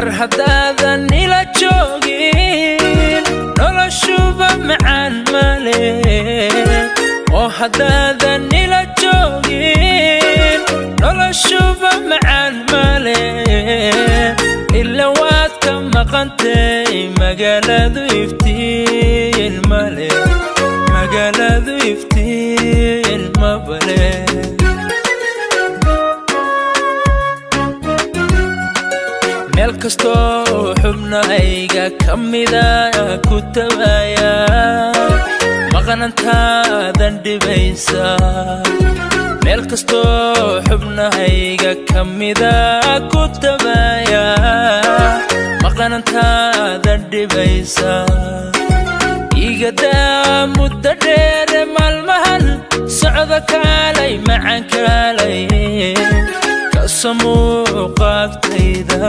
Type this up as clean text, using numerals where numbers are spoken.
Haddaadan ila joogin noloshuba macaan male, oo haddaadan ila joogin noloshuba macaan male. Ila waad ka maqantay, magaaladu iftiin male, magaaladu iftiin mabale. Meel kastoo xubnahayga ka mida ku tabaaya, maqnantaadan dhibaysa. Meel kastoo xubnahayga ka mida ku tabaaya, maqnantaadan dhibaysa. Igadaa muddo dheere maalmahan socdo, kaalay macan, kaalay kaso muuqaagtayda.